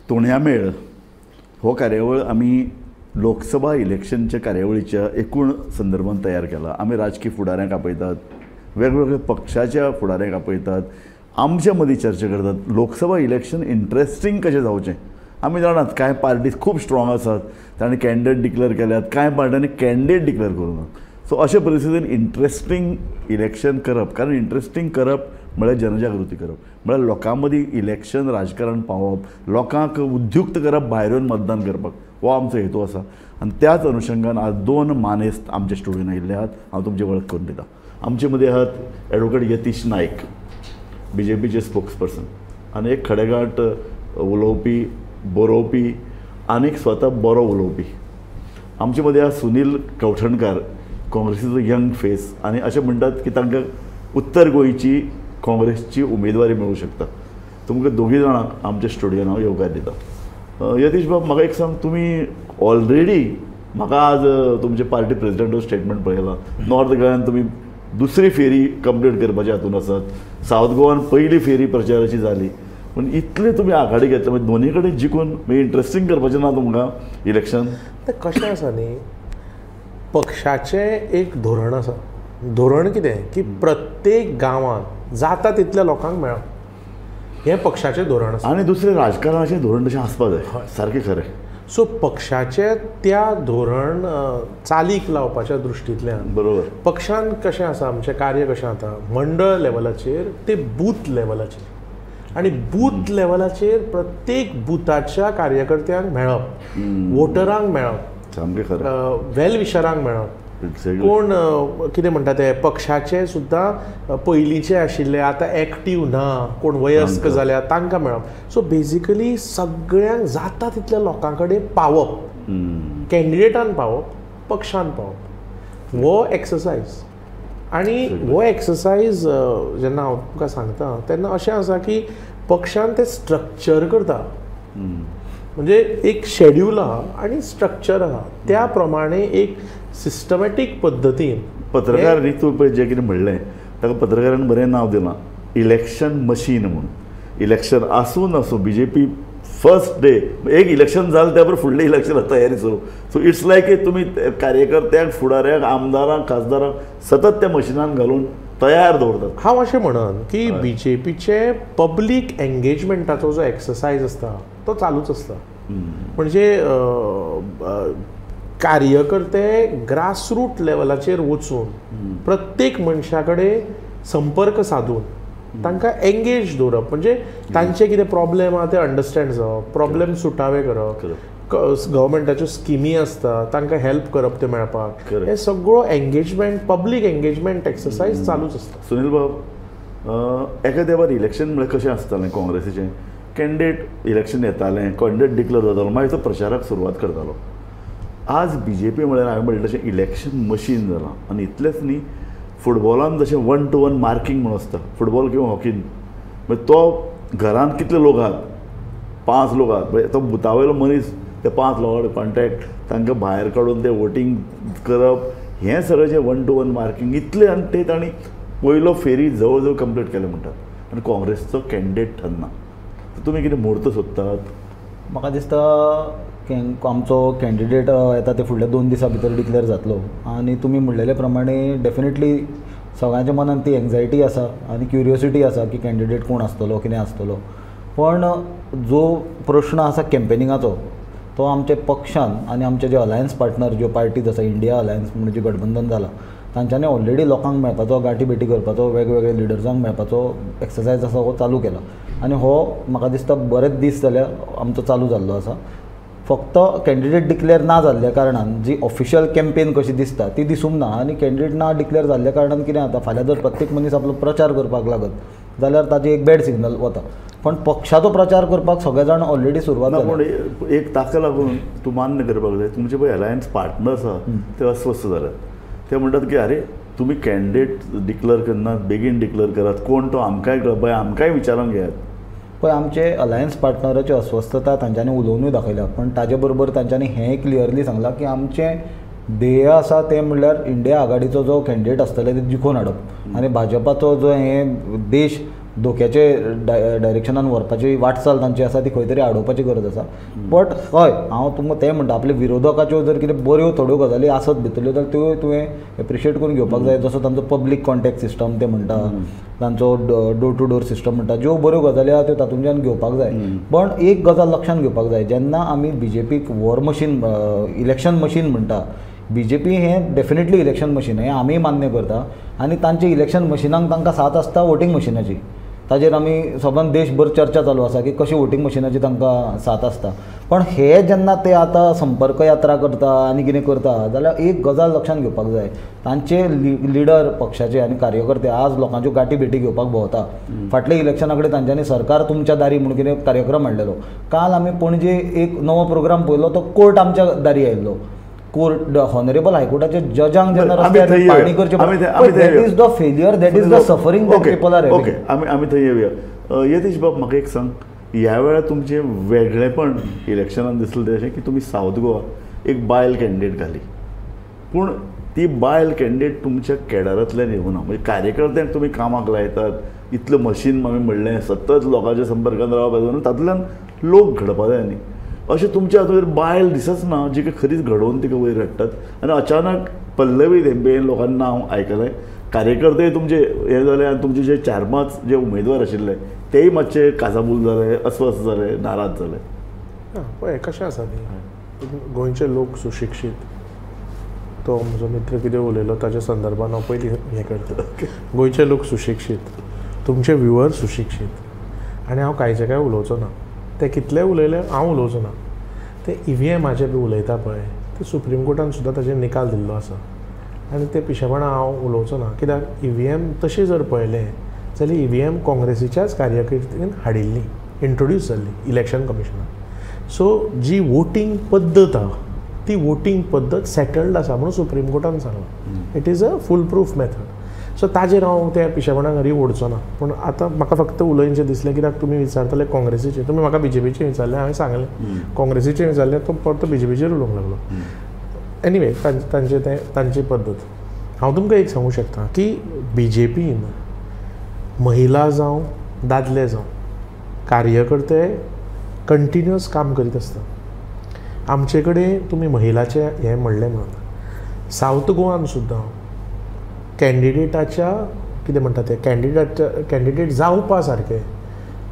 तोणयामेळ हो कार्यावळ आमी लोकसभा इलेक्शनच्या कार्यावळीच्या एकूण संदर्भात तयार केला. आमी राजकीय फुडाऱ्यांक आपयतात, वेगवेगळ्या पक्षाच्या फुडाऱ्यांक आपयतात, आमच्या मदीं चर्चा करतात. लोकसभा इलेक्शन इंट्रस्टींग कशें जावचें आमी जाणात. कांय पार्टीज खूब स्ट्रॉंग आसात, तांणी कॅन्डिडेट डिक्लेअर केल्यात, कांय पार्ट्यांनी कॅन्डिडेट डिक्लेअर करूंक ना. सो अशे परिस्थितीन इंट्रस्टींग इलेक्शन करप, कारण इंट्रस्टींग करप म्हळ्यार जनजागृती करप, म्हळ्यार लोकां मदीं इलेक्शन राजकारण पावप, लोकांक उद्युक्त करप भायर येवन मतदान करपाक, हो आमचो हेतू आसा. आनी त्याच अनुशंगान आज दोन मानेस्त आमच्या स्टुडियोन आयिल्ले आहात. हांव तुमची वळख करून दिता. आमचे मदीं आहात एडवोकेट यतीश नायक, बीजेपीचे स्पोक्सपर्सन, आनी एक खडेगांठ उलोवपी, बरोवपी आनी स्वता बरो उलोवपी. आमचे मदीं आहा सुनील कवठणकार, काँग्रेसीचो यंग फेस, आनी अशें म्हणटात की तांकां उत्तर गोंयची काँग्रेसची उमेदवारी मेळूं शकता. तुमकां दोगूय जाणांक आमच्या स्टुडियोन हांव येवकार दिता. यतीश बाब, म्हाका एक सांग, तुमी ऑलरेडी म्हाका आज तुमचे पार्टी प्रेजिडेंटाचो स्टेटमेंट पळयला. नॉर्थ गोंयान तुमी दुसरी फेरी कंप्लीट करपाच्या हातून आसात, सावथ गोवान पयली फेरी प्रचाराची जाली, पूण इतले तुमी आघाडी घेतली, म्हणजे दोनी कडेन जिखून मागीर इंट्रस्टींग करपाचें ना तुमकां इलेक्शन? तें कशें आसा न्ही, पक्षाचें एक धोरण आसा. धोरण कितें की प्रत्येक गांवांत जाता तितल्या लोकांक मेळप, हें पक्षाचें धोरण आसा. आनी दुसरें राजकारणाचें धोरण तशें आसपाक जाय, सारकें खरें. सो पक्षाचें त्या धोरण चालीक लावपाच्या दृश्टींतल्यान बरोबर पक्षान कशें आसा, आमचें कार्य कशें जाता मंडळ लेवलाचेर ते बूथ लेवलाचेर, आनी बूथ लेवलाचेर प्रत्येक बुथाच्या कार्यकर्त्यांक मेळप, वोटरांक मेळप, सामकें खरें, वेल विशरांक मेळप, कोण कितें म्हणटा ते पक्षाचे सुद्दां पयलींचे आशिल्ले आतां एक्टीव ना, कोण वयस्क जाल्या तांकां मेळप. सो बेजिकली सगळ्यांक जाता तितल्या लोकां कडेन पावप, कॅन्डिडेटान पावप, पक्षान पावप, हो एक्सरसायज. आनी हो एक्सरसायज जेन्ना हांव तुमकां सांगता तेन्ना अशें आसा की पक्षान तें स्ट्रक्चर करता, म्हणजे एक शेड्यूल आहा आनी स्ट्रक्चर आहा, त्या प्रमाणे एक सिस्टमॅटीक पद्दतीन. पत्रकार न्ही, तूं पळय जें कितें म्हणलें ताका पत्रकारान बरें नांव दिलां, इलेक्शन मशीन म्हणून. इलेक्शन आसूं नासूं बीजेपी फर्स्ट डे एक इलेक्शन जालें त्या बरोबर फुडलें इलेक्शन तयारी सुरू. सो it's लायक तुमी कार्यकर्त्यांक, फुडाऱ्यांक, आमदारांक, खासदारांक सतत त्या मशिनान घालून तयार दवरतात. हांव अशें म्हणन की बीजेपीचे पब्लीक एंगेजमेंटाचो जो एक्सरसायज आसता तो चालूच आसता. म्हणजे कार्यकर्ते ग्रासरूट लेवलाचेर वचून प्रत्येक मनशा कडेन संपर्क सादून तांकां एंगेज दवरप, म्हणजे तांचे कितें प्रॉब्लेम आहा ते अंडरस्टँड जावप, प्रॉब्लेम सुटावे करप, गव्हर्मेंटाच्यो स्किमी आसता तांकां हेल्प करप ते मेळपाक, हे सगळो एंगेजमेंट, पब्लीक एंगेजमेंट एक्सरसायज चालूच आसता. सुनील बाब, एका तेंपार इलेक्शन म्हळ्यार कशें आसतालें, काँग्रेसीचें कॅन्डिडेट इलेक्शन येतालें, कॅन्डिडेट डिक्लेअर जातालो, मागीर तो प्रचाराक सुरवात करतालो. आज बीजेपी म्हळ्यार हांवें म्हणलें तशें इलेक्शन मशीन जालां. आनी इतलेंच न्ही, फुटबॉलान जशें 1 to 1 marking म्हणून आसता, फुटबॉल किंवा हॉकीन, म्हणजे तो घरांत कितले लोक आहात, 5 लोक आहात, म्हणजे तो बुथा वयलो मनीस ते 5 लोकां कडेन कॉन्टॅक्ट, तांकां भायर काडून ते वोटींग करप, हें सगळें जें 1 to 1 marking इतलें. आनी ते तांणी पयलो फेरी जवळ जवळ कंप्लीट केलें म्हणटात, आनी काँग्रेसचो कॅन्डिडेट ठरना. तुमी कितें म्हूर्त सोदतात? म्हाका दिसता आमचो कॅन्डिडेट येता ते फुडल्या 2 दिसां भितर डिक्लेअर जातलो. आनी तुमी म्हणलेले प्रमाणे डेफिनेटली सगळ्यांच्या मनान ती एन्जायटी आसा आनी क्युरियोसिटी आसा की कॅन्डिडेट कोण आसतलो, कितें आसतलो. पण जो प्रश्न आसा कॅम्पेनिंगाचो तो आमच्या पक्षान आनी आमचे जे अलायन्स पार्टनर ज्यो पार्टीज आसा, इंडिया अलायन्स म्हणून जे गठबंधन जालां, तांच्यांनी ऑलरेडी लोकांक मेळपाचो, गांठी भेटी करपाचो, वेगवेगळे लिडर्सांक मेळपाचो एक्सरसायज आसा हो चालू केला. आनी हो म्हाका दिसता बरेच दीस जाल्यार आमचो चालू जाल्लो आसा. फक्त कॅन्डिडेट डिक्लेअर ना जाल्ल्या कारणान जी ऑफिशियल कॅम्पेन कशी दिसता ती दिसूंक ना. आनी कॅन्डिडेट ना डिक्लेअर जाल्ल्या कारणान कितें जाता, फाल्यां जर प्रत्येक मनीस आपलो प्रचार करपाक लागत जाल्यार ताजें एक बॅड सिग्नल वता. पण पक्षाचो प्रचार करपाक सगळे जाण ऑलरेडी सुरवात ना. जाल्या. पूण एक ताका लागून तूं मान्य करपाक जाय, तुमचे पळय अलायन्स पार्टनर्स आहा ते अस्वस्थ जाल्यात. ते म्हणटात की अरे तुमी कॅन्डिडेट डिक्लेअर करनात, बेगीन डिक्लेअर करात, कोण तो आमकांय कळपाक, आमकांय विचारान घेयात. पळय आमचे अलायन्स पार्टनराची अस्वस्थता तांच्यांनी उलोवनूय दाखयल्या, पण ताजे बरोबर तांच्यांनी हें क्लियरली सांगलां की आमचें ध्येय आसा तें म्हणल्यार इंडिया आघाडीचो जो कॅन्डिडेट आसतले ते जिखोवन हाडप आनी भाजपाचो जो हे देश धोक्याचे डायरेक्शनान व्हरपाची वाटचाल तांची आसा ती खंय तरी आडोवपाची गरज आसा. बट हय हांव तुमकां तें म्हणटा, आपल्या विरोधकाच्यो जर कितें बऱ्यो थोड्यो गजाली आसत भितरल्यो जाल्यार त्यो तुवें एप्रिशिएट करून घेवपाक जाय. जसो तांचो पब्लीक कॉन्टॅक्ट सिस्टम ते म्हणटा, तांचो डोर टू डोर सिस्टम म्हणटा, ज्यो बऱ्यो गजाली आहा त्यो तातूंतल्यान घेवपाक जाय. पण एक गजाल लक्षांत घेवपाक जाय, जेन्ना आमी बीजेपीक वॉर मशीन, इलेक्शन मशीन म्हणटा, बीजेपी हें डेफिनेटली इलेक्शन मशीन हें आमी मान्य करता आनी तांचे इलेक्शन मशिनांक तांकां साथ आसता वोटींग मशिनाची. ताजेर आमी सबंद देशभर चर्चा चालू आसा की कशी वोटींग मशिनाची तांकां साथ आसता. पण हे जेन्ना ते आतां संपर्क यात्रा करता आनी कितें करता जाल्यार एक गजाल लक्षांत घेवपाक जाय, तांचे लिडर पक्षाचे आनी कार्यकर्ते आज लोकांच्यो गांठी भेटी घेवपाक भोंवता. फाटल्या इलेक्शना कडेन तांच्यांनी सरकार तुमच्या दारी म्हूण कितें कार्यक्रम हाडलेलो. काल आमी पणजे एक नवो प्रोग्राम पळयलो, तो कोर्ट आमच्या दारी आयिल्लो. कोर्ट ऑनरेबल हायकोर्टाचे जजांक जेन्ना रस्त्यार पाळणी करची, that is the failure, that is the suffering that people are having. Okay, आमी थंय येवया. यतीश बाब, म्हाका एक सांग, ह्या वेळार तुमचें वेगळेपण इलेक्शनान दिसलें तें अशें की तुमी सावथ गोवा एक बायल कॅन्डिडेट घाली, पूण ती बायल कॅन्डिडेट तुमच्या केडरांतल्यान येवना. म्हणजे कार्यकर्त्यांक तुमी कामाक लायतात, इतलें मशीन आमी म्हणलें सतत लोकांच्या संपर्कांत रावपाक जाय, तातूंतल्यान लोक घडपा जाय न्ही. अशें तुमच्या हातूंत बायल दिसच ना जिका खरीच घडोवन तिका वयर हाडटात आनी अचानक पल्लवी धेंपे लोकांनी नांव आयकलें, कार्यकर्ते तुमचे हे जाले आनी तुमचे जे 4-5 जे उमेदवार आशिल्ले तेय मातशे काजाबूल जाले, अस्वस्थ जाले, नाराज जाले. पळय कशें आसा न्ही, गोंयचे लोक सुशिक्षीत. तो म्हजो मित्र कितें उलयलो ताच्या संदर्भान हांव पयलीं हें करता. गोंयचे लोक सुशिक्षीत, तुमचे व्युवर सुशिक्षीत, आनी हांव कांयचे कांय उलोवचो ना. ते कितलेय उलयले हांव उलोवचो ना. ते EVMाचेर बी उलयता पळय, ते सुप्रीम कोर्टान सुद्दां ताचेर निकाल दिल्लो आसा आनी ते पिशेपणां हांव उलोवचो ना. कित्याक EVM तशें जर पळयलें जाल्यार EVM काँग्रेसीच्याच कार्यकर्तीन हाडिल्ली, इंट्रोड्यूस जाल्ली इलेक्शन कमिशनान. सो जी वोटींग पद्दत आहा ती वोटींग पद्दत सेटल्ड आसा म्हणून सुप्रीम कोर्टान सांगलां. It is a full proof method. So ताजेर हांव त्या पिशेपणां घरी ओडचो ना. पूण आतां म्हाका फक्त उलोवचें दिसलें कित्याक तुमी विचारतले काँग्रेसीचेर, तुमी म्हाका बीजेपीचें विचारलें, हांवें सांगलें काँग्रेसीचें विचारलें, तो परतो बीजेपीचेर उलोवंक लागलो. एनिवे, तांचे तें तांची पद्दत. हांव तुमकां एक सांगूंक शकता की बीजेपीन महिला जावं दादले जावं कार्यकर्ते कंटिन्युअस काम करीत आसता. आमचे कडेन तुमी महिलाचें हें म्हणलें म्हणून सावथ गोवान सुद्दां कॅन्डिडेटाच्या कितें म्हणटा तें कॅन्डिडेट जावपा सारकें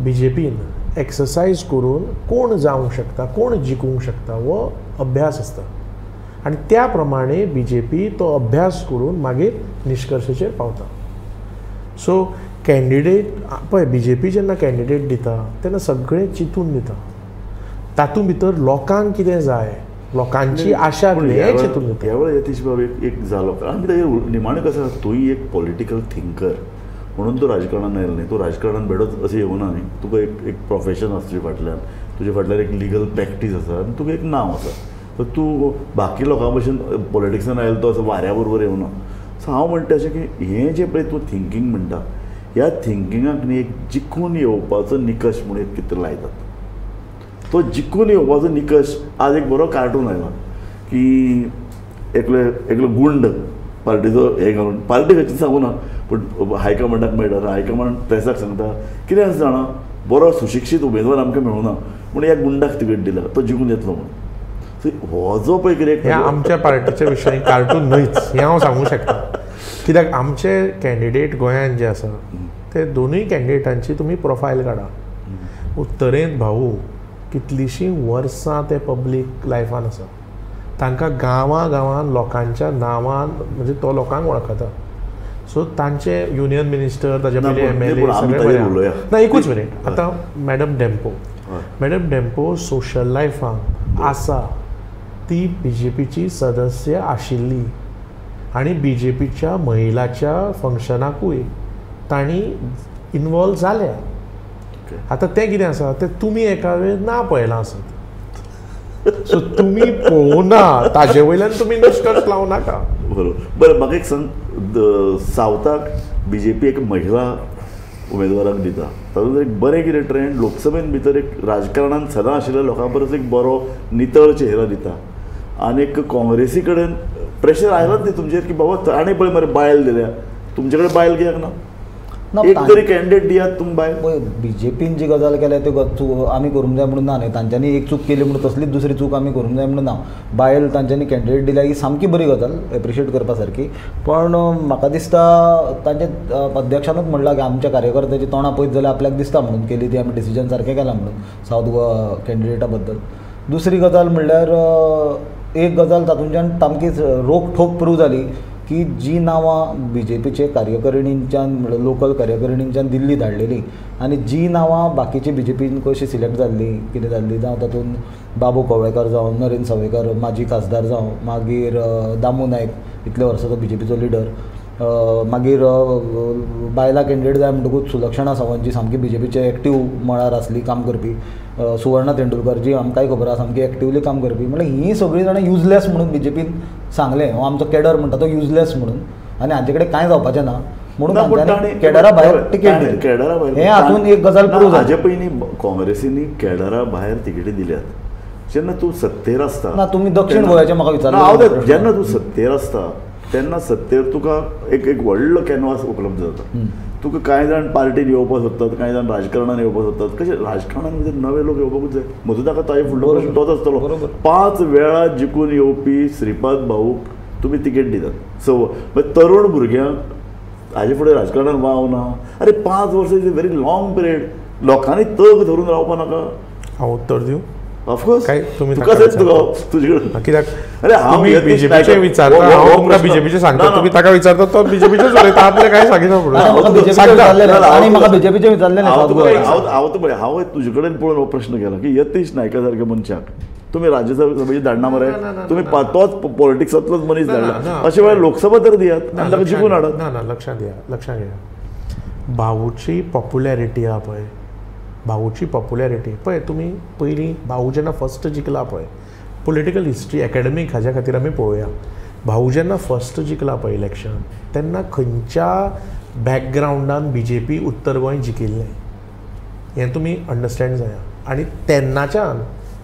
बीजेपीन एक्सरसायज करून कोण जावंक शकता, कोण जिखूंक शकता हो अभ्यास आसता आनी त्या प्रमाणे बीजेपी तो अभ्यास करून मागीर निश्कर्शेचेर पावता. सो कॅन्डिडेट पळय, बीजेपी जेन्ना कॅन्डिडेट दिता तेन्ना सगळें चिंतून दिता, तातूंत भितर लोकांक कितें जाय, लोकांची आशा हें चिंतून दिता. ह्या वेळार यतीश बाब एक जालो आनी ताजेर निमाणें कसो आसा, तूंय एक पॉलिटिकल थिंकर म्हणून तूं राजकारणान आयलो न्ही, तूं राजकारणान बेडोच अशें येवना न्ही, तुका एक प्रोफेशन आसा तुजे फाटल्यान, तुजे फाटल्यान एक लिगल प्रॅक्टीस आसा आनी तुका एक नांव आसा. सो तूं बाकी लोकां भशेन पॉलिटिक्सान आयलो तो असो वाऱ्या बरोबर येवना. सो हांव म्हणटा अशें की हें जें पळय तूं थिंकींग म्हणटा, ह्या थिंकिंगाक न्ही एक जिखून येवपाचो निकश म्हणून एक कितें लायतात. तो जिखून येवपाचो निकश आज एक बरो कार्टून आयला की एकलो एकलो गुंड पार्टीचो हें घालून, पार्टी खंयची सांगू ना पूण हायकमांडाक मेळटा, हायकमांड प्रेसाक सांगता कितें आसा जाणा, बरो सुशिक्षीत उमेदवार आमकां मेळुना म्हूण ह्या गुंडाक तिकेट दिला, तो जिखून येतलो म्हणून. सो हो जो पळय कितें आमच्या पार्टीच्या विशयी कार्टून न्हयच हें हांव सांगूंक शकता, कित्याक आमचे कॅन्डिडेट गोंयांत जे आसा ते दोनूय कॅन्डिडेटांची तुमी प्रोफायल काडा. उत्तरेंत भाऊ कितलींशीं वर्सां ते पब्लीक लायफान आसा, तांकां गांवां गांवान लोकांच्या नांवान म्हणजे तो लोकांक वळखता. सो तांचे युनियन मिनिस्टर, ताजे पयलीं MLA सगळे. ना एकूच मिनीट, आतां madam Dempo, madam Dempo social लायफान आसा, ती बीजेपीची सदस्य आशिल्ली आनी बीजेपीच्या महिलाच्या फंक्शनाकूय तांणी इनवॉल्व जाल्या. आतां तें कितें आसा तें तुमी एका वेळ ना पळयलां आसत, सो तुमी पळोवना ताजे वयल्यान तुमी निश्कर्श लावं नाका. बरोबर. बरें, म्हाका एक सांग, सावथाक बीजेपी एक महिला उमेदवाराक दिता, तातूंत एक बरें कितें ट्रेंड लोकसभेन भितर एक राजकारणान सदां आशिल्ल्या लोकां परस एक बरो नितळ चेहरो दिता आनी एक काँग्रेसी कडेन प्रेशर आयलाच न्ही तुमचेर की बाबा ताणें पळय मरे बायल दिल्या, तुमचे कडेन बायल कित्याक ना? एक तरी कॅन्डिडेट दियात तुमी बायल. पळय बीजेपीन जी गजाल केल्या त्यो चूक आमी करूंक जाय म्हणून ना न्ही, तांच्यांनी एक चूक केली म्हणून तसलीच दुसरी चूक आमी करूंक जाय म्हणून ना. बायल तांच्यांनी कॅन्डिडेट दिल्या ही सामकी बरी गजाल, एप्रिशिएट करपा सारकी. पण म्हाका दिसता तांच्या अध्यक्षानूच म्हणलां की आमच्या कार्यकर्त्याची तोंडां पळयत जाल्यार आपल्याक दिसता म्हणून केली ती आमी डिसिजन सारकें केलां म्हणून सावथ गोवा कॅन्डिडेटा बद्दल. दुसरी गजाल म्हणल्यार एक गजाल तातूंतल्यान सामकीच रोखठोक प्रूव जाली की जी नांवां बी जे पीचे कार्यकारिणींच्यान म्हणल्यार लोकल कार्यकारिणींच्यान दिल्ली धाडलेली आनी जी नांवां बाकीची बी जे पीन कशी सिलेक्ट जाल्ली कितें जाल्ली, जावं तातूंत बाबू कवळेकर जावं, नरेंद्र सावयकर माजी खासदार जावं, मागीर दामू नायक इतल्या वर्सांचो बी जे पीचो लिडर, मागीर बायलां कॅन्डिडेट जाय म्हणटकूच सुलक्षणा सावंत जी सामकी बी जे पीचे एक्टीव मळार आसली काम करपी, सुवर्णा तेंडुलकर जी आमकांय खबर आसा सामकी एक्टिवली काम करपी, म्हणल्यार हीं सगळीं जाणां युजलेस म्हणून बी जे पीन सांगलें. हो आमचो कॅडर म्हणटा तो युजलेस म्हणून आनी हांचे कडेन कांय जावपाचें ना म्हणून कॅडरा भायर तिकेट दिली. कॅडरा भायर हें हातून एक गजाल प्रूव जाली. हाजे पयलीं काँग्रेसींनी कॅडरा भायर तिकेटी दिल्यात. जेन्ना तूं सत्तेर आसता ना, तुमी दक्षीण गोव्याचें म्हाका विचारलें, जेन्ना तूं सत्तेर आसता तेन्ना सत्तेर तुका एक एक व्हडलो कॅनवास उपलब्ध जाता. तुका कांय जाण पार्टीन येवपाक सोदतात, कांय जाण राजकारणान येवपाक सोदतात. कशें राजकारणान म्हणजे नवे लोक येवपाकूच जाय. म्हजो ताका ताजे फुडलो प्रश्न तोच आसतलो. 5 वेळा जिखून येवपी श्रीपाद भाऊक तुमी तिकेट दितात, सो तरुण भुरग्यांक हाजे फुडें राजकारणान वाव ना. अरे 5 वर्सां is a very long period, लोकांनी तग धरून रावपा नाका. हांव उत्तर दिवं? ऑफकोर्स तुमी तुजे कित्याक हांव बीजेपीचें विचारता, हांव तुमकां बीजेपीचें सांगता, तुमी ताका विचारता, तो बीजेपीचेच उलयता, आपलें कांय सांगिना म्हणून म्हाका बीजेपीचें विचारलें. हांव तुजे कडेन पळोवन हो प्रश्न केला की यतीश नायका सारक्या मनशाक तुमी राज्यसभेचेर धाडना मरे, तुमी तोच पॉलिटिक्सांतलोच मनीस धाडला, अशे वेळार लोकसभा तर दियात आनी ताका जिखून हाडात. ना ना, लक्षांत घेया, लक्षांत घेया, भाऊची पॉप्युलॅरिटी आहा पळय, भाऊची पॉप्युलॅरिटी पळय तुमी पयलीं भाऊ जेन्ना फर्स्ट जिखला पळय, पॉलिटिकल हिस्ट्री एकेडमीक हाज्या खातीर आमी पळोवया, भाऊ जेन्ना फर्स्ट जिखला पळय इलेक्शन तेन्ना खंयच्या बॅकग्रावंडान बी जे पी उत्तर गोंय जिखिल्लें हें तुमी अंडरस्टँड जाया. आनी तेन्नाच्यान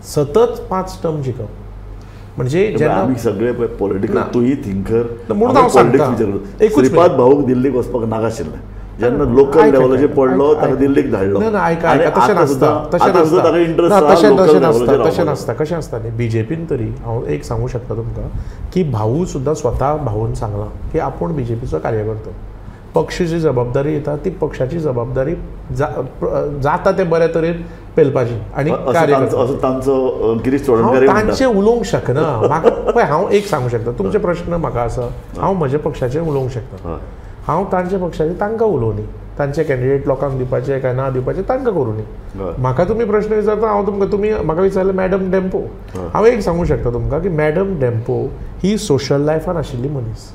सतत 5 टर्म जिखप म्हणजे जेन्ना आमी सगळे पॉलिटिकल तूंय थिंकर म्हणून हांव सांगता, श्रीपाद भाऊक दिल्लीक वचपाक नाका आशिल्लें. जेन्ना लोकल लेवलाचेर पडलो ताका दिल्लीक धाडलो. ना ना, आयका आयका, तशें नासता, तशें नासता, तशें नासता, तशें नासता. कशें आसता न्ही, बीजेपीन तरी हांव एक सांगूं शकता तुमकां की भाऊ सुद्दां स्वता भाऊन सांगलां की आपूण बीजेपीचो कार्यकर्तो, पक्षाची जबाबदारी येता ती पक्षाची जबाबदारी जाता ते बरे तरेन पेलपाची आनी तांचो गिरीश चोडणकर तांचें उलोवंक शकना. म्हाका पळय हांव एक सांगूं शकता, तुमचे प्रश्न म्हाका आसा, हांव म्हज्या पक्षाचेर उलोवंक शकता, हांव तांच्या पक्षाचेर तांकां उलोवनी, तांचे कॅन्डिडेट लोकांक दिवपाचे काय ना दिवपाचे तांकां करूं. म्हाका तुमी प्रश्न विचारता, हांव तुमकां, तुमी म्हाका विचारलें मॅडम डेम्पो, हांव एक सांगूं शकता तुमकां की मॅडम डेम्पो ही सोशल लायफान आशिल्ली मनीस,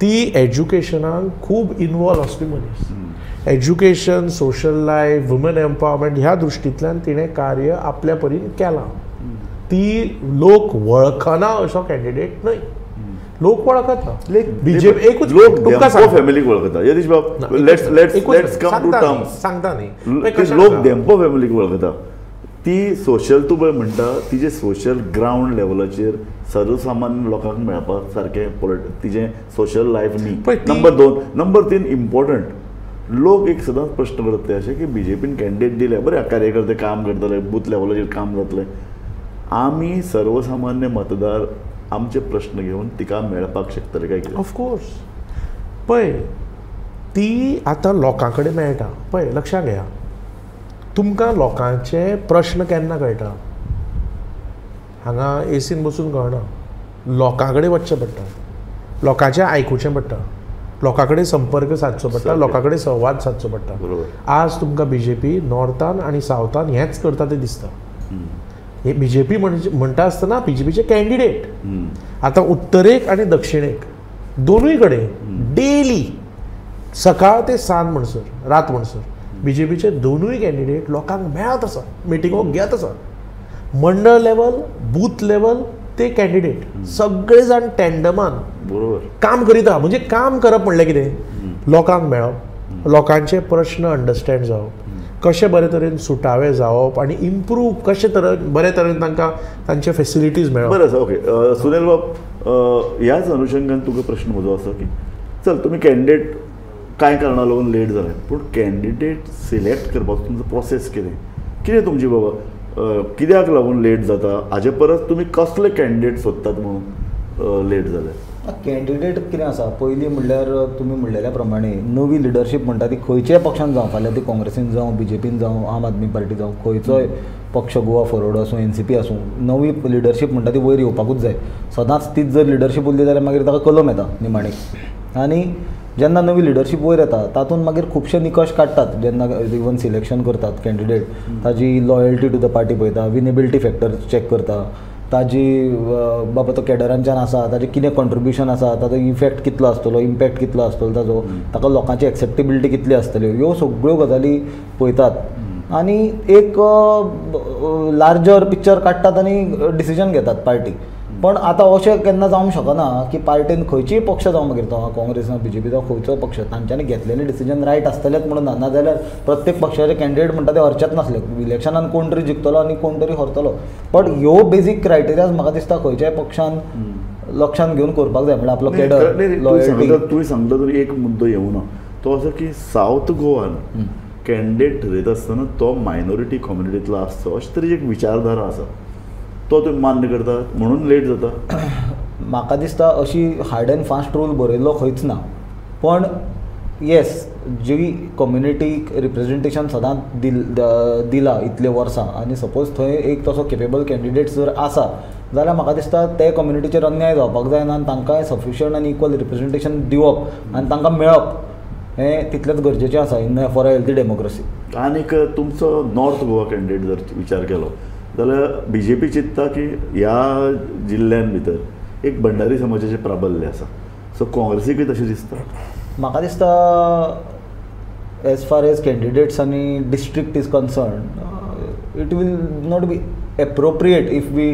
ती एज्युकेशनान खूब इनवॉल्व आसपी मनीस, education, social life, women empowerment ह्या दृश्टींतल्यान तिणें कार्य आपल्या परीन केलां. ती लोक वळखना असो कॅन्डिडेट न्हय, लोक वळखता बीजेपी एकूच लोक फॅमिलीक वळखता. यतीश बाब, let's let's come to terms. सांगता न्ही, लोक धेंपो फॅमिलीक वळखता. ती सोशल तूं पळय म्हणटा तिजें सोशल ग्रावंड लेवलाचेर सर्वसामान्य लोकांक मेळपा सारकें तिजें सोशल लायफ न्ही. नंबर 2. नंबर 3 इम्पॉर्टंट, लोक एक सदांच प्रश्न करता ते अशें की बीजेपीन कॅन्डिडेट दिले, बरें कार्यकर्ते काम करतले, बूथ लेवलाचेर काम जातलें, आमी सर्वसामान्य मतदार आमचे प्रश्न घेवन तिका मेळपाक शकतले काय कितें? ऑफकोर्स पळय ती आतां लोकां कडेन मेळटा. पळय लक्षांत घेया, तुमकां लोकांचे प्रश्न केन्ना कळटा? हांगा एसीन बसून कळना, लोकां कडेन वचचें पडटा, लोकांचें आयकुचें पडटा, लोकां कडेन संपर्क सादचो पडटा, लोकां कडेन संवाद सादचो पडटा. आज तुमकां बी जे पी नॉर्थान आनी सावथान हेंच करता तें दिसता. हे बी जे पी म्हणटा आसतना बी जे पीचे कॅन्डिडेट आतां उत्तरेक आनी दक्षिणेक दोनूय कडेन डेली सकाळ ते सांज म्हणसर, रात म्हणसर बी जे पीचे दोनूय कॅन्डिडेट लोकांक मेळत आसा, मिटिंगो घेत आसा. मंडळ लेवल, बूथ लेवल ते कॅन्डिडेट सगळे जाण टँडमान बरोबर काम करीता. म्हणजे काम करप म्हणल्यार कितें, लोकांक मेळप, लोकांचे प्रश्न अंडरस्टँड जावप, कशें बरे तरेन सुटावे जावप आनी इम्प्रूव कशें तरेन बरे तरेन तांकां तांचे फेसिलिटीज मेळप. बरें आसा. ओके सुनील बाब, ह्याच अनुशंगान तुका प्रश्न म्हजो आसा की चल तुमी कॅन्डिडेट कांय कारणां लागून लेट जालें पूण कॅन्डिडेट सिलेक्ट करपाचो तुमचो प्रोसेस कितें कितें तुमची बाबा कित्याक लागून लेट जाता हाजे परस तुमी कसले कॅन्डिडेट सोदतात म्हणून लेट जाले? कॅन्डिडेट कितें आसा पयलीं म्हणल्यार तुमी म्हणलेल्या प्रमाणे नवी लिडरशीप म्हणटा ती खंयच्याय पक्षान जावं फाल्यां ती काँग्रेसीन जावं बीजेपीन जावं आम आदमी पार्टी जावं खंयचोय पक्ष गोवा फॉरवर्ड आसूं एनसीपी आसूं नवी लिडरशीप म्हणटा ती वयर येवपाकूच जाय. सदांच तीच जर लिडरशीप उरली जाल्यार मागीर ताका कलम येता निमाणी आनी जेन्ना नवी लिडरशीप वयर येता तातूंत मागीर खुबशे निकश काडटात जेन्ना इवन सिलेक्शन करतात कॅन्डिडेट ताजी लॉयल्टी टू the party पळयता विनेबिलिटी फॅक्टर चॅक करता ताजी बाबा तो कॅडरांच्यान आसा ताजें कितें कॉन्ट्रिब्युशन आसा ताजो इफेक्ट कितलो आसतलो इम्पॅक्ट कितलो आसतलो ताजो ताका लोकांची एक्सेप्टेबिलिटी कितली आसतली ह्यो सगळ्यो गजाली पळयतात आनी एक लार्जर पिक्चर काडटात आनी डिसिजन घेतात पार्टी. पण आतां अशें केन्ना जावंक शकना की पार्टीन खंयचीय पक्ष जावं मागीर तो काँग्रेस जावं बीजेपी जावं खंयचो पक्ष तांच्यांनी घेतलेले डिसिजन रायट आसतलेच म्हणून ना नाजाल्यार प्रत्येक पक्षाचे कॅन्डिडेट म्हणटा ते हरचेच नासले इलेक्शनान कोण तरी जिखतलो आनी कोण तरी हरतलो. बट ह्यो बेजीक क्रायटेरियाज म्हाका दिसता खंयच्याय पक्षान लक्षान घेवन करपाक जाय म्हणल्यार आपलो कॅडर लॉयल्टी. तुवें सांगता तरी एक मुद्दो येवना तो असो की सावथ गोवान कॅन्डिडेट ठरयता आसतना तो मायनॉरिटी कम्युनिटींतलो आसचो अशें तरेची एक विचारधारा आसा तो तुमी मान्य करता म्हणून लेट जाता? म्हाका दिसता अशी हार्ड एंड फास्ट रूल बरयल्लो खंयच ना पण येस जी कम्युनिटीक रिप्रेजेंटेशन सदांच दिलां इतले वर्सां आनी सपोज थंय एक तसो केपेबल कॅन्डिडेट जर आसा जाल्यार म्हाका दिसता ते कम्युनिटीचेर अन्याय जावपाक जायना आनी तांकांय सफिशियंट आनी इक्वल रिप्रेजेंटेशन दिवप आनी तांकां मेळप हें तितलेंच गरजेचें आसा in for a healthy democracy. आनीक तुमचो नॉर्थ गोवा कॅन्डिडेट जर विचार केलो जाल्यार बीजेपी चिंत्ता की ह्या जिल्ल्यान भितर एक भंडारी समाजाचें प्राबल्य आसा सो काँग्रेसीकूय तशें दिसता? म्हाका दिसता एज फार एज कॅन्डिडेट्स आनी district is concern it will not be appropriate if we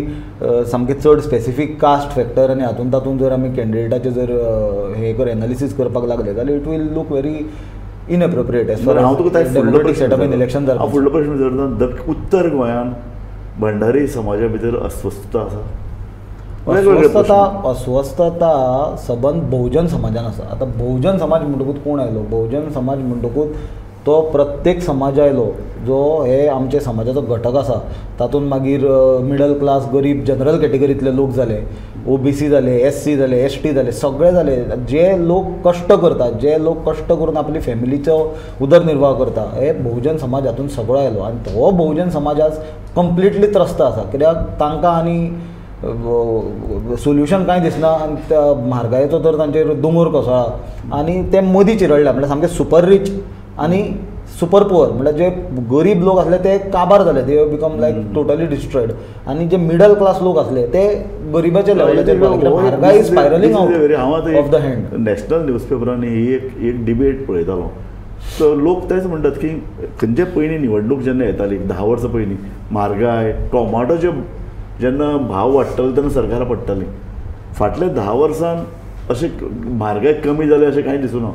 सामकें चड स्पेसिफीक कास्ट फॅक्टर आनी हातूंत तातूंत जर आमी कॅन्डिडेटाचें जर हें कर एनालिसीस करपाक लागले जाल्यार it will look very inappropriate as far as democratic setup in election. हांव फुडलो प्रश्न विचारता उत्तर गोंयान भंडारी समाजा भितर अस्वस्थता आसा? अस्वस्थता अस्वस्थता सबंद बहुजन समाजान आसा. आतां बहुजन समाज म्हणटकूच कोण आयलो? बहुजन समाज म्हणटकूच तो प्रत्येक समाज आयलो जो हे आमचे समाजाचो घटक आसा तातूंत मागीर मिडल क्लास गरीब जनरल कॅटेगरींतले लोक जाले ओबीसी जाले एससी जाले एसटी जाले सगळे जाले जे लोक कश्ट करतात जे लोक कश्ट करून आपली फॅमिलीचो उदरनिर्वाह करता हे बहुजन समाज हातूंत सगळो आयलो आनी तो बहुजन समाज आज कंप्लिटली त्रस्त आसा कित्याक तांकां आनी सोल्युशन कांय दिसना आनी त्या म्हारगायेचो तर तांचेर दोंगर कोसळ्ळा आनी ते मदीं चिरडल्या म्हणल्यार सामके सुपर रीच आनी सुपर पुअर म्हणल्यार जे गरीब लोक आसले ते काबार जाले they become like totally destroyed आनी जे मिडल क्लास लोक आसले ते गरिबाच्या लेवलाचेर म्हारगाय spiralling out of the hand. National न्यूजपेपरांनी ही एक डिबेट पळयतालो सो लोक तेच म्हणटात की खंयचे पयलीं निवडणूक जेन्ना येताली 10 वर्सां पयलीं म्हारगाय टोमाटोचे जेन्ना भाव वाडटाले तेन्ना सरकारां पडटालीं फाटल्या 10 वर्सान अशें म्हारगाय कमी जाली अशें कांय दिसना.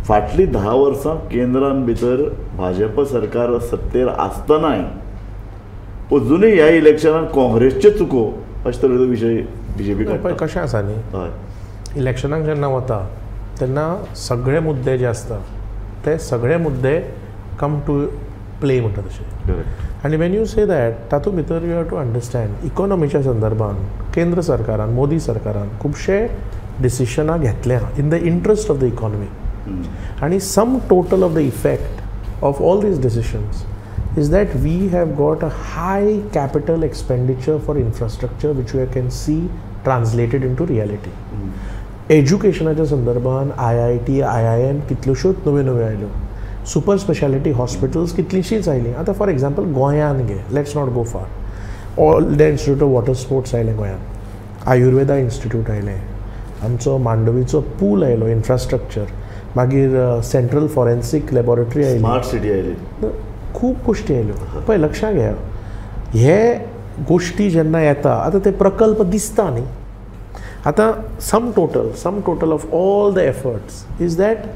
फाटलीं 10 वर्सां केंद्रान भितर भाजप सरकार सत्तेर आसतनाय अजुनूय ह्या इलेक्शनान काँग्रेसच्यो चुको अशे तरेचो विशय बीजेपी पळय कशें आसा न्ही हय इलेक्शनाक जेन्ना वता तेन्ना सगळे मुद्दे जे आसता ते सगळे मुद्दे कम टू प्ले म्हणटा तशें आनी when you say that तातूंत भितर you have to understand इकॉनॉमीच्या संदर्भान केंद्र सरकारान मोदी सरकारान खुबशे डिसिशनां घेतल्या in the interest of the economy आनी sum total of the effect of all these decisions is that we have got a high capital expenditure for infrastructure which we can see translated into reality. एज्युकेशनाच्या संदर्भान IIT, IIM कितल्योश्योच नव्यो नव्यो आयल्यो, super speciality hospitals कितलींशींच आयलीं. आतां for example गोंयान घे, let's not go far, all India institute of water sports आयलें गोंयान, आयुर्वेदा इन्स्टिट्यूट आयलें, आमचो मांडवीचो पूल आयलो, इन्फ्रास्ट्रक्चर, मागीर सेंट्रल फॉरेन्सीक लॅबोरेटरी आयली, स्मार्ट सिटी आयली, खूब गोश्टी आयल्यो. पळय लक्षांत घेया, हे गोश्टी जेन्ना येता आतां ते प्रकल्प दिसता न्ही. आतां sum total of all the efforts is that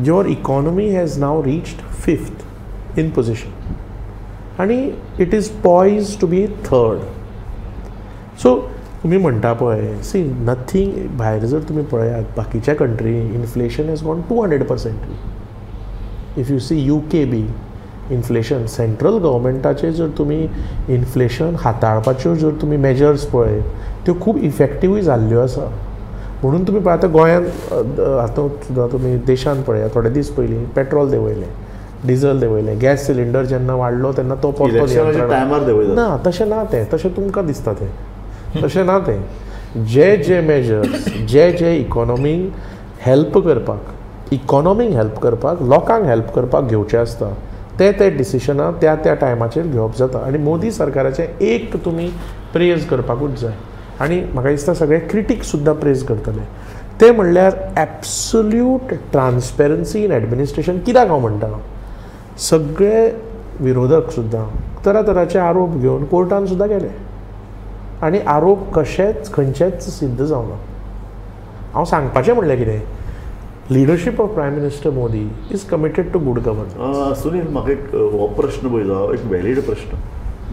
your economy has now reached 5th in position आनी it is poised to be 3rd. So तुमी म्हणटा पळय, सी नथींग भायर जर तुमी पळयात बाकीच्या country inflation has gone 200%. If you see UK B inflation, central गव्हर्मेंटाचे जर तुमी इन्फ्लेशन हाताळपाच्यो जर तुमी मेजर्स पळयत त्यो खूब इफेक्टिवूय जाल्ल्यो आसा. म्हणून तुमी पळय आतां गोंयांत आतां सुद्दां तुमी देशांत पळयात, थोडे दीस पयलीं पेट्रोल देंवयलें, डिजल देंवयलें, गॅस सिलिंडर जेन्ना वाडलो तेन्ना तो परतो ना, तशें ना तें, तशें तुमकां दिसता तें, तशें ना तें. जे जे मेजर्स जे जे इकॉनॉमीक हेल्प करपाक, इकॉनॉमीक हेल्प करपाक, लोकांक हेल्प करपाक घेवचें आसता ते ते डिसिशनां त्या त्या टायमाचेर घेवप जाता. आनी मोदी सरकाराचें एक तुमी प्रेज करपाकूच जाय, आनी म्हाका दिसता सगळे क्रिटीक सुद्दां प्रेज करतले, ते म्हणल्यार एब्सोल्यूट ट्रान्सपेरन्सी इन एडमिनिस्ट्रेशन. कित्याक हांव म्हणटा, सगळे विरोधक सुद्दां तरातराचे आरोप घेवन कोर्टान सुद्दां गेले आनी आरोप कशेच खंयचेच सिद्ध जावना. हांव सांगपाचें म्हणल्यार कितें, Leadership of Prime Minister Modi is committed to good governance. Sunil, म्हाका एक हो प्रश्न पळयलो, एक व्हॅलीड प्रश्न.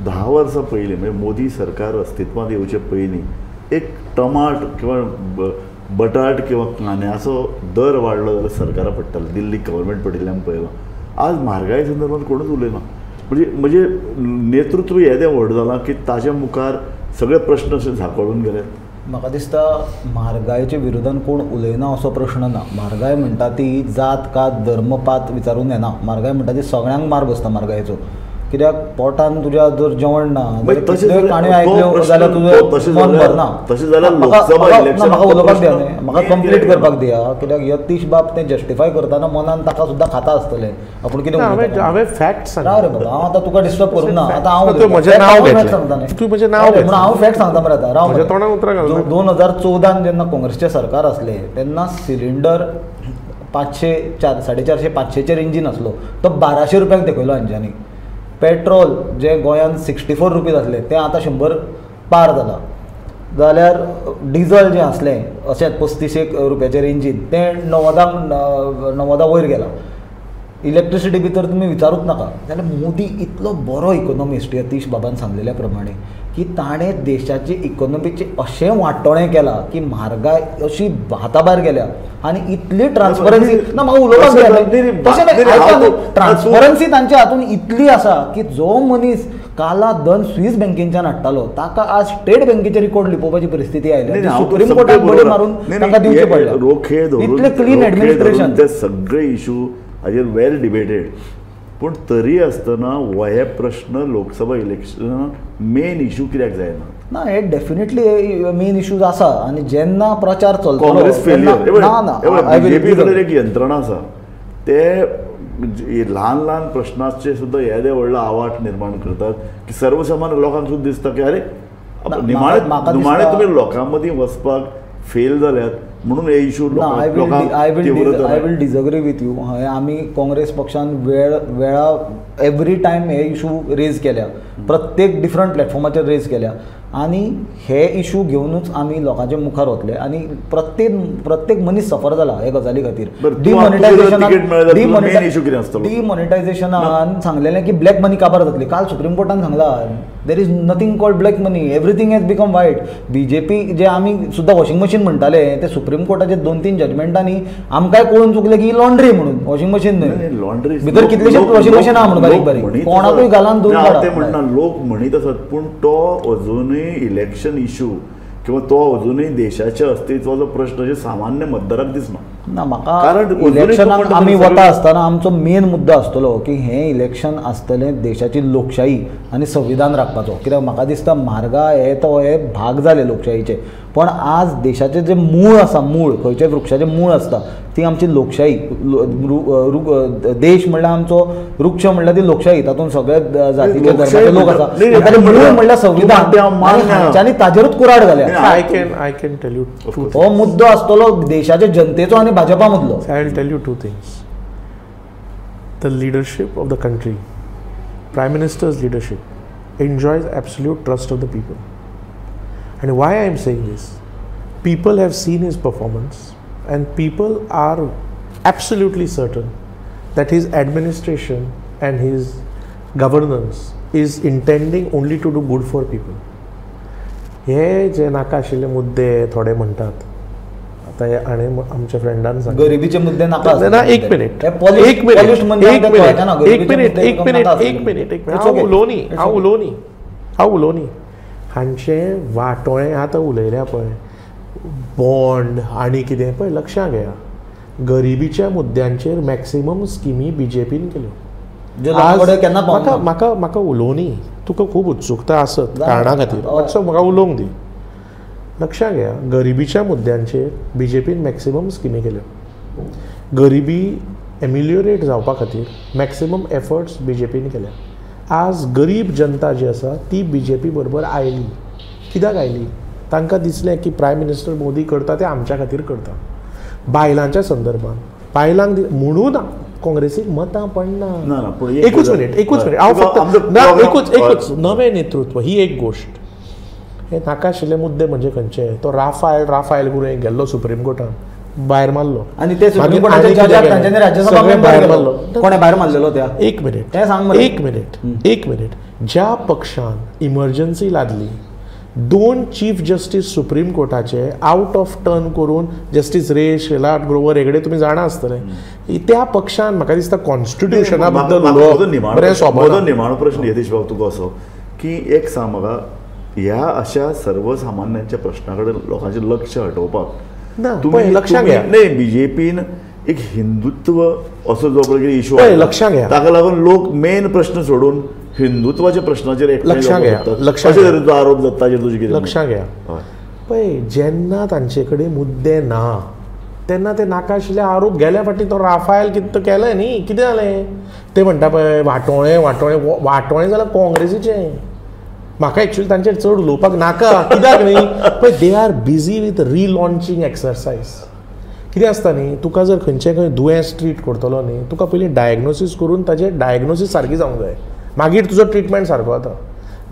10 वर्सां पयलीं म्हणजे मोदी सरकार अस्तित्वांत येवचे पयलीं एक टमाट किंवा बटाट किंवा कांद्याचो दर वाडलो जाल्यार सरकारा पडटालो, दिल्ली गव्हर्मेंट पडिल्लें आमी पळयलां. आज म्हारगाय संदर्भात कोणूच उलयना. म्हणजे म्हणजे नेतृत्व येदें व्हड जालां की ताज्या मुखार सगळे प्रश्न अशे झाकोळून गेले. म्हाका दिसता म्हारगायेच्या विरोधान कोण उलयना असो प्रश्न ना. म्हारगाय म्हणटा ती जात कात धर्मपात विचारून येना. म्हारगाय म्हणटा ती सगळ्यांक मार बसता म्हारगायेचो. कित्याक पोटान तुज्या जर जेवण ना जाल्यार काणयो आयकल्यो जाल्यार तुजें मन भरना. तशें जाल्यार म्हाका उलोवपाक दिया न्ही, म्हाका कंप्लीट करपाक दिया. कित्याक यतीश बाब तें जस्टिफाय करतना मनान ताका सुद्दां खाता आसतलें आपूण कितें. हांवें फॅक्ट राव रे बाबा, हांव आतां तुका डिस्टर्ब करूंक ना. आतां हांव सांगता न्ही, हांव फॅक्ट सांगता मरे. आतां राव, 2014 जेन्ना काँग्रेसचें सरकार आसलें तेन्ना सिलिंडर 500 450 500 रेंजीन आसलो, तो 1200 रुपयांक तेकयलो हांच्यांनी. पेट्रोल जे गोंयांत 64 रुपीज आसलें तें आतां 100 पार जालां. जाल्यार डिजल जें आसलें अशेंच 35 रुपयाचे रेंजीन तें 90 वयर गेलां. इलेक्ट्रिसिटी भितर तुमी विचारूच नाका. जाल्यार मोदी इतलो बरो इकोनॉमिस्ट, यतीश बाबान सांगलेल्या प्रमाणे, की ताणें देशाचे इकोनॉमीचें अशें वांटोळें केलां की म्हारगाय अशी हाता भायर गेल्या आनी इतली ट्रान्सपरन्सी ना. म्हाका उलोवपाक दिया. ट्रान्सपरन्सी तांच्या हातून इतली आसा की जो मनीस काला धन स्वीस बँकेच्यान हाडटालो ताका आज स्टेट बँकेचे रिकॉर्ड लिपोवपाची परिस्थिती आयली. सुप्रीम कोर्टान बडी मारून तांकां दिवचें पडलें. इतलें क्लीन एडमिनिस्ट्रेशन. ते सगळे इशू हाजेर वेल डिबेटेड, पूण तरी आसतना हे प्रश्न लोकसभा इलेक्शन मेन इशू कित्याक जायना? ना, हे डेफिनेटली मेन इशूज आसा. आनी जेन्ना प्रचार चलतलो काँग्रेस फेलियर ना, बीजेपी कडेन एक यंत्रणा आसा, ते ल्हान ल्हान प्रश्नाचे सुद्दां येदे व्हडलो आवाट निर्माण करतात की सर्वसामान्य लोकांक सुद्दां दिसता की अरे निमाणे तुमी लोकां मदीं वचपाक फेल जाल्यात म्हणून हे issue. I will disagree with you. हय, आमी काँग्रेस पक्षान वेळा एवरी टायम हे इशू रेज केल्या, प्रत्येक डिफरंट प्लॅटफॉर्माचेर रेज केल्या आनी हे इशू घेवनूच आमी लोकांच्या मुखार वतले. आनी प्रत्येक मनीस सफर जाला हे गजाली खातीर. डिमॉनिटायझेशनान सांगलेलें की ब्लॅक मनी काबार जातली. काल सुप्रीम कोर्टान सांगला there is nothing called black money, everything has become white. BJP जे आमी सुद्दां वॉशिंग मशीन म्हणटाले ते सुप्रीम कोर्टाचे 2-3 जजमेंटांनी आमकांय कळून चुकलें की लॉन्ड्री म्हणून, वॉशिंग मशीन न्हय. लॉन्ड्री भितर कितलेशेच वॉशिंग मशीन आहा म्हणून बारीक बारीक कोणाकूय घालान धुवन काडा. ते म्हणना लोक म्हणीत आसात, पूण तो अजुनूय इलेक्शन इशू किंवा तो अजुनूय देशाच्या अस्तित्वाचो प्रश्न अशें सामान्य मतदाराक दिसना. ना, म्हाका इलेक्शनाक आमी वता आसतना आमचो मेन मुद्दो आसतलो की हें इलेक्शन आसतलें देशाची लोकशाही आनी संविधान राखपाचो. कित्याक म्हाका दिसता म्हारगाय हे तो हे भाग जाले लोकशाहीचे, पण आज देशाचें जें मूळ आसा, मूळ खंयच्याय वृक्षाचें मूळ आसता ती आमची लोकशाही. देश म्हणल्यार आमचो वृक्ष म्हणल्यार ती लोकशाही, तातूंत सगळे जातीचे धर्माचे लोक आसा. मूळ म्हणल्यार संविधान, हांच्यांनी ताजेरूच कुराड घाल्या. I can tell you हो मुद्दो आसतलो देशाच्या जनतेचो आनी भाजपा मदलो. I will tell you two things. The leadership of the country, Prime Minister's leadership, enjoys absolute trust of the people. And why I am saying this? People have seen his performance and people are absolutely certain that his administration and his governance is intending only to do good for people. हे जे नाका आशिल्ले मुद्दे थोडे म्हणटात आतां हे हाणें आमच्या फ्रेंडान सांगलें गरिबीचे मुद्दे नाका. ना एक मिनीट एक मिनीट एक मिनीट एक मिनीट एक मिनीट एक मिनीट एक मिनीट हांव उलोवनी हांव उलोवनी हांव उलोवनी हांचें वाटोळें आतां उलयल्या पळय बॉन्ड आनी कितें पळय लक्षां घेया गरिबीच्या मुद्द्यांचेर मॅक्सिमम स्किमी बीजेपीन केल्यो. म्हाका म्हाका म्हाका उलोवनी तुका खूब उत्सुकता आसत कारणा खातीर मातसो म्हाका उलोवंक दी. लक्षां घेया गरिबीच्या मुद्द्यांचेर बीजेपीन मॅक्सिमम स्किमी केल्यो. गरिबी एमिलियोरेट जावपा खातीर मॅक्सिमम एफर्ट्स बीजेपीन केल्या. आज गरीब जनता जी आसा ती बीजेपी बरोबर आयली. कित्याक आयली? तांकां दिसलें की प्रायम मिनिस्टर मोदी करता तें आमच्या खातीर करता. बायलांच्या संदर्भात बायलांक म्हणून काँग्रेसीक मतां पडना. एकूच मिनीट एकूच मिनीट हांव फक्त ना एकूच एकूच नवें नेतृत्व ही एक गोश्ट. हे नाका आशिल्ले मुद्दे म्हणजे खंयचे तो राफायल राफायल करून गेल्लो सुप्रीम कोर्टान भायर मारलो आनी ते सुप्रीम कोर्टाच्या भायर मारलो. कोणें भायर मारलेलो त्या? एक मिनीट एक मिनीट एक मिनीट. ज्या पक्षान इमर्जन्सी लादली 2 चीफ जस्टीस सुप्रीम कोर्टाचे आउट ऑफ टर्न करून जस्टीस रे शेलाट ग्रोवर हेगडे तुमी जाणा आसतले त्या पक्षान म्हाका दिसता कॉन्स्टिट्युशना बद्दल उलोवप. निमाणो प्रश्न यतीश बाब तुका असो की एक सांग म्हाका ह्या अशा सर्वसामान्यांच्या प्रश्ना कडेन लोकांचें लक्ष हटोवपाक ना लक्षां घे न्ही बीजेपीन एक हिंदुत्व असो जो पळय कितें इशू लक्षां घे ताका लागून लोक मेन प्रश्न सोडून हिंदुत्वाच्या प्रश्नाचेर लक्षां घे लक्षां तरेचो आरोप जाता ताचेर तुजें कितें? लक्षां घे पळय जेन्ना तांचे कडेन मुद्दे ना तेन्ना ते नाका आशिल्ले आरोप गेल्या फाटीं तो राफायल कितें केलें न्ही कितें जालें ते म्हणटा पळय वाटोळें वाटोळें वाटोळें जाल्यार काँग्रेसीचें. म्हाका एक्चुअली तांचेर चड उलोवपाक नाका कित्याक न्ही पळय they are busy with relaunching exercise. कितें आसता न्ही तुका जर खंयचें खंय दुयेंस ट्रीट करतलो न्ही तुका पयलीं डायग्नोसीस करून ताजें डायग्नोसीस सारकी जावंक जाय मागीर तुजो ट्रिटमेंट सारको जाता.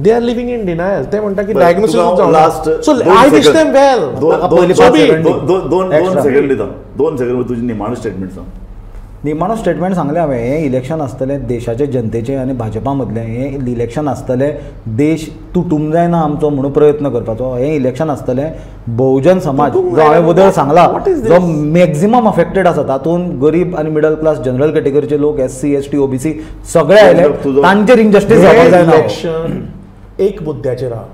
They are living in denial. ते म्हणटा की डायग्नोसीस जावंक. So I wish them well. 2 second दिता 2 सेकंड तुजें निमाणो स्टेटमेंट सांग. निमाणो स्टेटमेंट सांगलें हांवें हें इलेक्शन आसतलें देशाचे जनतेचें आनी भाजपा मदलें हें इलेक्शन आसतलें देश तुटूंक जायना आमचो म्हणून प्रयत्न करपाचो. हें इलेक्शन आसतलें बहुजन समाज जो हांवें वदळ सांगला जो मॅक्झिमम अफेक्टेड आसा तातूंत गरीब आनी मिडल क्लास जनरल कॅटेगरीचे लोक SC ST OBC सगळे आयले तांचेर इनजस्टीस जावपाक जायना. इलेक्शन एक मुद्द्याचेर आहा.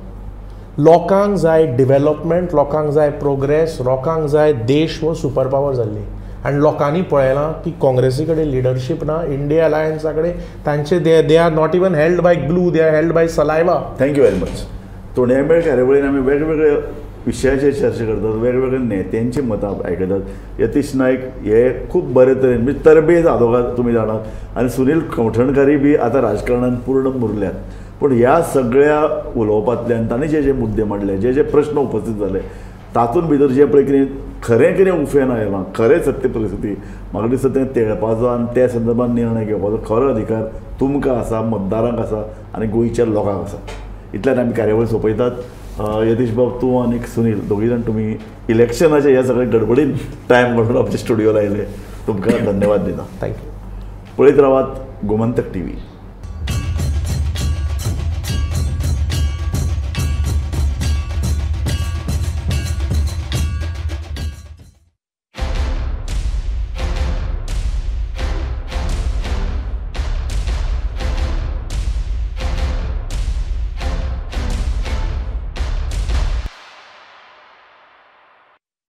लोकांक जाय डिवेलपमेंट लोकांक जाय प्रोग्रेस लोकांक जाय देश हो सुपर पावर जाल्ली आनी लोकांनी पळयलां की काँग्रेसी कडेन लिडरशीप ना इंडिया अलायन्सा कडेन तांचे they are not even held by glue they are held by saliva. Thank you very much. तोंडयामेळ कार्यावळीन आमी वेगवेगळे विशयाचेर चर्चा करतात वेगवेगळ्या नेत्यांची मतां आयकतात. यतीश नायक हे खूब बरे तरेन म्हणजे तरबेज आदोगाद तुमी जाणात आनी सुनील कवठणकारी बी आतां राजकारणान पूर्ण मुरल्यात. पूण ह्या सगळ्या उलोवपांतल्यान तांणी जे जे मुद्दे मांडले जे जे प्रश्न उपस्थित जाले तातूंत भितर जें पळय कितें खरें कितें उफेन आयलां खरें सत्य परिस्थिती म्हाका दिसता तें तेळपाचो आनी त्या संदर्भात निर्णय घेवपाचो खरो अधिकार तुमकां आसा मतदारांक आसा आनी गोंयच्या लोकांक आसा. इतल्यान आमी कार्यावळ सोंपयतात. यतीश बाब तूं आनी सुनील दोगूय जाण तुमी इलेक्शनाच्या ह्या सगळ्या गडबडीन टायम काडून आमच्या स्टुडियोला आयले तुमकां धन्यवाद दिता. Thank you. पळयत रावात गोमंतक टीव्ही.